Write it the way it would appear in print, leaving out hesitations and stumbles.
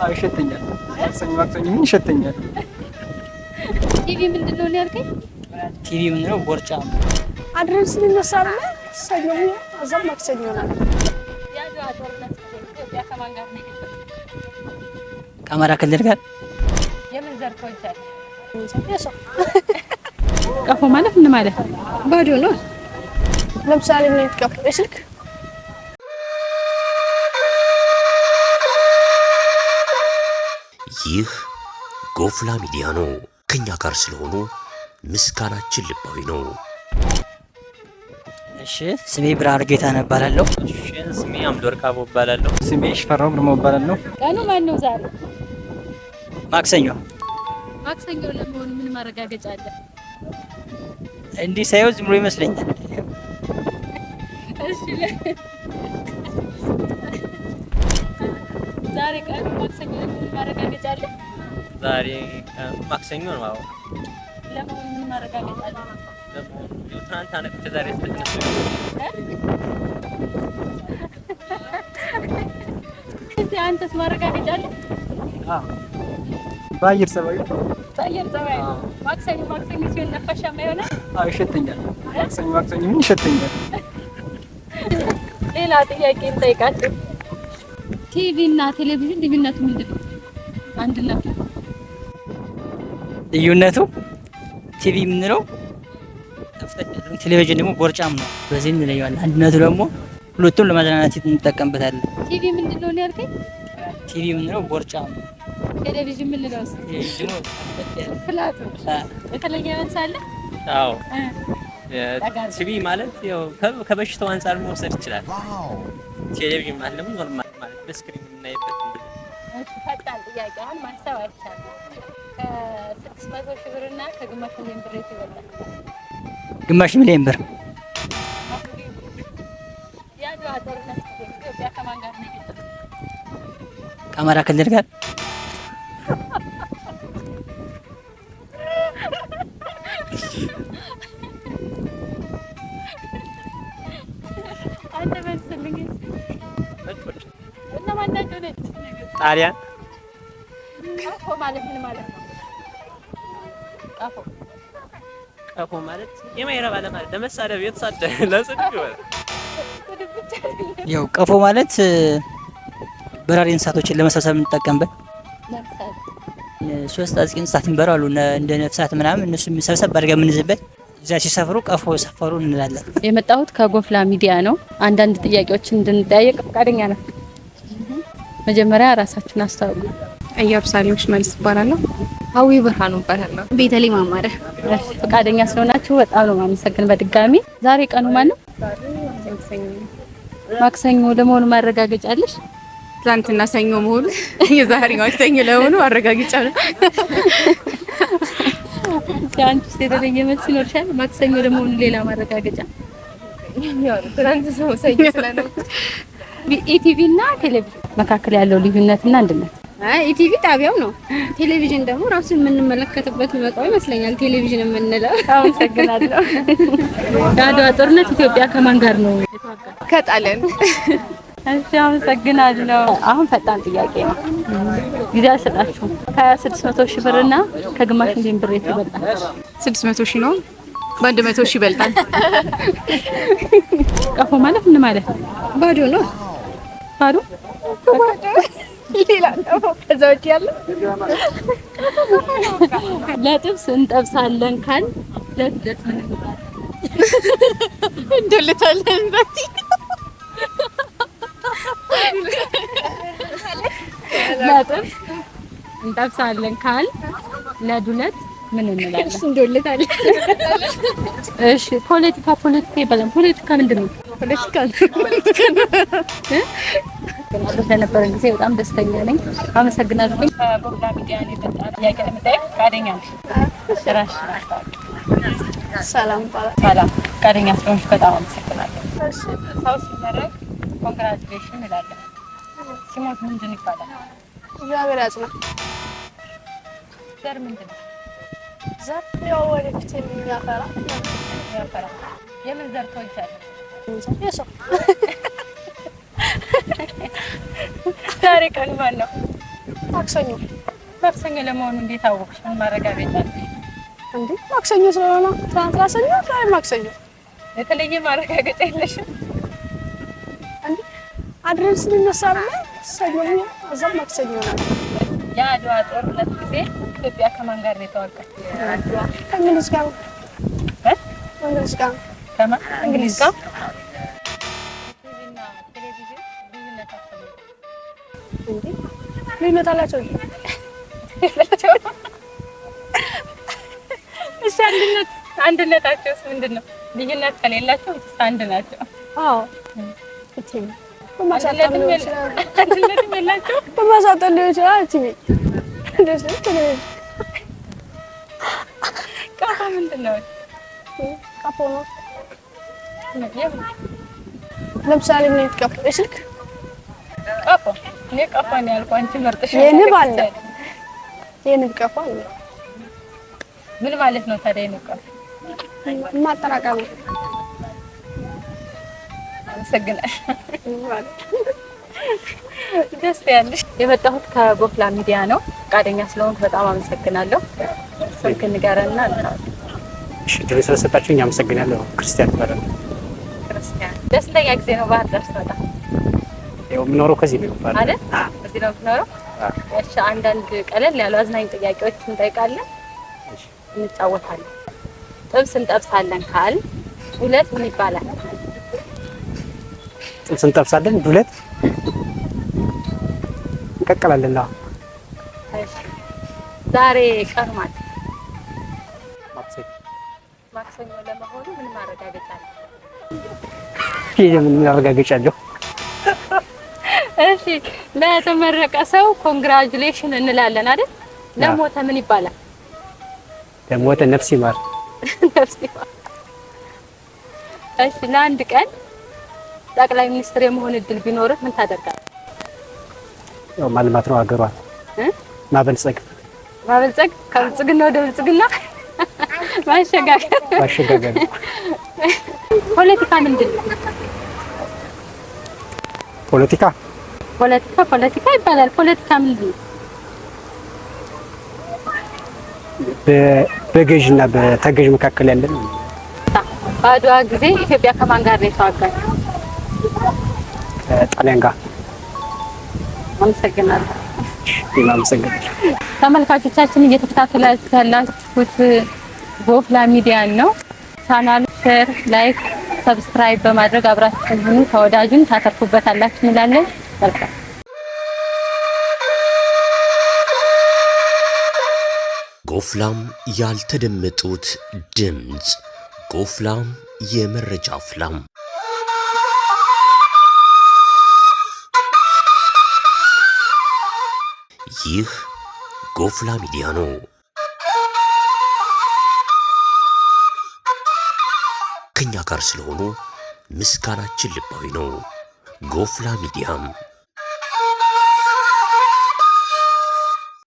አዎ ይሸተኛል። ማክሰኞ ማክሰኞ ምን ይሸተኛል? ቲቪ ምንድን ነው ያልከኝ? ቲቪ የምንለው ቦርጫ ነው። አድረን ስንነሳ አለ ሰኞ፣ እዛም ማክሰኞ ይሆናል። የአድዋ ጦርነት ጊዜ ኢትዮጵያ ከማን ጋር ነው የገጠመችው? ከአማራ ክልል ጋር። የምን ዘር ትወጃለሽ? የሰው። ቀፎ ማለት ምን ማለት ነው? ባዶ ነው። ለምሳሌ ምን አይነት ቀፎ? የስልክ። ይህ ጎፍላ ሚዲያ ነው። ከኛ ጋር ስለሆኑ ምስጋናችን ልባዊ ነው። እሺ፣ ስሜ ብርሃኑ ጌታነህ እባላለሁ። እሺ፣ ስሜ አምዶወርቅ አቦ እባላለሁ። ስሜ ሽፈራው ግርማ እባላለሁ። ቀኑ ማን ነው ዛሬ? ማክሰኞ። ማክሰኞ ለመሆኑ ምን ማረጋገጫ አለ? እንዲህ ሳይሆን ዝም ብሎ ይመስለኛል። እሺ፣ ዛሬ ቀኑ ማክሰኞ ለመሆኑ ማረጋገጫ አለ? ዛሬ ቀኑ ማክሰኞ ነው። አዎ። ለመሆኑ ምን ማረጋገጫ አለ? ለመሆኑ ያው ትናንት አነቅቼ ዛሬ ስለተነሳሁ። እስኪ አንተስ ማረጋገጫ አለ? በአየር ጸባዩ። በአየር ጸባይ ነው። ማክሰኞ ማክሰኞ ሲሆን ነፋሻማ ይሆናል። አዎ ይሸተኛል። ማክሰኞ ማክሰኞ ምን ይሸተኛል? ሌላ ጥያቄ እንጠይቃችሁ። ቲቪ እና ቴሌቪዥን ልዩነቱ ምንድን ነው? አንድነቱ? ልዩነቱ ቲቪ የምንለው ከፍተኛ ነው፣ ቴሌቪዥን ደግሞ ቦርጫም ነው። በዚህ እንለየዋለን። አንድነቱ ደግሞ ሁለቱም ለማዝናናት እንጠቀምበታለን። ቲቪ ምንድን ነው ያልከኝ? ቲቪ የምንለው ቦርጫም ነው። ቴሌቪዥን የምንለው? ቴሌቪዥን ደግሞ ከፍተኛ ያለ Flat ኡ። የተለየ መልስ አለ? አዎ፣ ቲቪ ማለት ያው ከበሽታው አንጻር መውሰድ ይችላል። ቴሌቪዥን ማለት ደግሞ normal ማለት በ screen የምናይበት። እሺ፣ ፈጣን ጥያቄ፣ አሁን ማሰብ አይቻልም። ከ600,000 ብር እና ከግማሽ ሚሊዮን ብር የቱ ይበልጣል? ግማሽ ሚሊዮን ብር። የአድዋ ጦርነት ጊዜ ኢትዮጵያ ከማን ጋር ነው የገጠመችው? ከአማራ ክልል ጋር። አንተ መልስልኝ። ነጮች። እነማን ናቸው ነጭ? ጣሊያን። ቀፎ ማለት ምን ማለት ነው? ቀፎ። ቀፎ ማለት የማይረባ ለማለት፣ ለመሳደብ የተሳደበ፣ ለስድብ ይሆናል። ስድብ ብቻ አይደለም። ያው ቀፎ ማለት በራሪ እንስሳቶችን ለመሰብሰብ የምንጠቀምበት። ለምሳሌ? ሶስት አጥቂ እንስሳት የሚበሩ አሉ፣ እንደ ነፍሳት ምናምን፣ እነሱ ሰብሰብ አድርገን የምንይዝበት፣ እዚያ ሲሰፍሩ ቀፎ ሰፈሩ እንላለን። የመጣሁት ከጎፍላ ሚዲያ ነው። አንዳንድ ጥያቄዎችን እንድንጠያየቅ ፈቃደኛ ነው? መጀመሪያ ራሳችሁን አስተዋውቁ። ኢየሩሳሌም ሽመልስ እባላለሁ። ሀዊ ብርሃኑ እባላለሁ። ቤተልሔም አማረ። እሺ፣ ፈቃደኛ ስለሆናችሁ በጣም ነው የማመሰግን። በድጋሚ ዛሬ ቀኑ ማን ነው? ማክሰኞ ለመሆኑ ማረጋገጫ አለሽ? ትናንትና ሰኞ መሆኑ የዛሬ ማክሰኞ ለመሆኑ ማረጋገጫ ነው። አንቺስ የተለየ መልስ ይኖርሻል? ማክሰኞ ለመሆኑ ሌላ ማረጋገጫ? ትናንት ሰው ሰኞ ስለነበር። ኢቲቪ እና ቴሌቪዥን መካከል ያለው ልዩነትና አንድነት? ኢቲቪ ጣቢያው ነው። ቴሌቪዥን ደግሞ ራሱ የምንመለከትበት መጣው ይመስለኛል ቴሌቪዥን የምንለው። አመሰግናለሁ። የአድዋ ጦርነት ኢትዮጵያ ከማን ጋር ነው የተዋጋችው? ከጣሊያን። እሺ፣ አመሰግናለሁ። አሁን ፈጣን ጥያቄ ነው። ጊዜ አልሰጣችሁም። ከ600,000 ብር እና ከግማሽ ሚሊዮን ብር የቱ ይበልጣል? 600,000 ነው። በ100,000 ይበልጣል። ቀፎ ማለት ምን ማለት ነው? ባዶ ነው። ባዶ። ሌላ ቀፎ ከዛ ውጭ ያለው። ለጥብስ እንጠብሳለን ካል ለዱለት ምን እንላለን? እንዶልታለን። በዚህ ለጥብስ እንጠብሳለን ካል ለዱለት ምን እንላለን? እንዶልታለን። እሺ፣ ፖለቲካ ፖለቲካ ይባላል። ፖለቲካ ምንድን ነው? ፖለቲካ። ለነበረን ጊዜ በጣም ደስተኛ ነኝ። አመሰግናለሁ። ከጎፍላ ሚዲያ ነው የመጣ፣ ጥያቄ ለመጠየቅ ፈቃደኛ ነሽ? ራስሽን አስተዋውቂ። ሰላም ይባላል። ሰላም፣ ፈቃደኛ ስለሆንሽ በጣም አመሰግናለሁ። ሰው ሲመረቅ congratulation እንላለን። ሲሞት ምንድን ይባላል? እግዚአብሔር ያጽና። ዘር ምንድን ነው? ዘር ያው ወደፊት የሚያፈራ። የሚያፈራ። የምን ዘር ትወጃለሽ? የሰው። ዛሬ ቀኑ ማን ነው? ማክሰኞ። ማክሰኞ ለመሆኑ እንዴት አወቅሽ? ምን ማረጋገጫ አለ? እንዴ ማክሰኞ ስለሆነ ትናንትና ሰኞ፣ ዛሬ ማክሰኞ። የተለየ ማረጋገጫ የለሽም? እንዴ አድረን ስንነሳ አይደለ ሰኞ፣ እዛም ማክሰኞ ይሆናል። የአድዋ ጦርነት ጊዜ ኢትዮጵያ ከማን ጋር ነው የተዋጋችው? ከእንግሊዝ ጋር። እንግሊዝ ጋር። ከማን? እንግሊዝ ጋር። ቲቪና ቴሌቪዥን ልዩነታቸው ምንድን ነው? እንዴ ልዩነት አላቸው። የላቸውም። እሺ አንድነታቸውስ ምንድን ነው? ልዩነት ከሌላቸው አንድ ናቸው። አዎ ቲቪ በማሳጠር ሊሆን ይችላል። አንድነትም የላቸው። በማሳጠር ሊሆን ይችላል። ቲቪ እንደዚህ ቴሌቪዥን። ቀፎ ምንድን ነው? ቀፎ ነው። ለምሳሌ ምን አይነት ቀፎ? የስልክ ቀፎ። እኔ ቀፎ ነው ያልኩህ፣ አንቺ መርጠሽ የንብ አለ። የንብ ቀፎ አለ። ምን ማለት ነው ታዲያ የንብ ቀፎ? ማጠራቀም። አመሰግናለሁ። ደስ ያለሽ። የመጣሁት ከጎፍላ ሚዲያ ነው። ፈቃደኛ ስለሆንክ በጣም አመሰግናለሁ። ስልክ ንገረንና እንታወቅ። እሺ እድሉን ስለሰጣችሁኝ አመሰግናለሁ። ክርስቲያን እባላለሁ። ክርስቲያን፣ ለስንተኛ ጊዜ ነው ባህር ዳር ስትመጣ? ያው የምኖረው ከዚህ ነው ይባላል። አይደል? እዚህ ነው የምትኖረው? እሺ፣ አንዳንድ ቀለል ያሉ አዝናኝ ጥያቄዎች እንጠይቃለን፣ እንጫወታለን። ጥብስ እንጠብሳለን ካል ዱለት ምን ይባላል? ጥብስ እንጠብሳለን፣ ዱለት እንቀቅላለን። አዎ። እሺ፣ ዛሬ ቀኑ ማለት ማክሰኞ። ማክሰኞ ለመሆኑ ምን ማረጋገጫ አለ? ይሄ ምን ማረጋገጫ አለው? እሺ፣ ለተመረቀ ሰው congratulation እንላለን አይደል? ለሞተ ምን ይባላል? ለሞተ ነፍስ ይማር። ነፍስ ይማር። እሺ፣ ለአንድ ቀን ጠቅላይ ሚኒስትር የመሆን እድል ቢኖርህ ምን ታደርጋለህ? ያው ማልማት ነው ሀገሯን፣ ማበልጸግ። ማበልጸግ፣ ከብልጽግና ወደ ብልጽግና ማሸጋገር። ማሸጋገር። ፖለቲካ ምንድን ነው? ፖለቲካ ፖለቲካ ፖለቲካ ይባላል። ፖለቲካ ምንድን ነው? በገዥና በተገዥ መካከል ያለ ነው። በአድዋ ጊዜ ኢትዮጵያ ከማን ጋር ነው የተዋጋችው? ከጣሊያን ጋር። አመሰግናለሁ። እኔም አመሰግናለሁ። ተመልካቾቻችን እየተከታተላችሁ ያላችሁት ጎፍላ ሚዲያን ነው። ቻናሉ share፣ like፣ subscribe በማድረግ አብራችሁን ሁኑ። ተወዳጁን ታተርፉበታላችሁ እንላለን። መልካም። ጎፍላም ያልተደመጡት ድምፅ፣ ጎፍላም የመረጃ ፍላም። ይህ ጎፍላ ሚዲያ ነው። ከኛ ጋር ስለሆኑ ምስጋናችን ልባዊ ነው። ጎፍላ ሚዲያም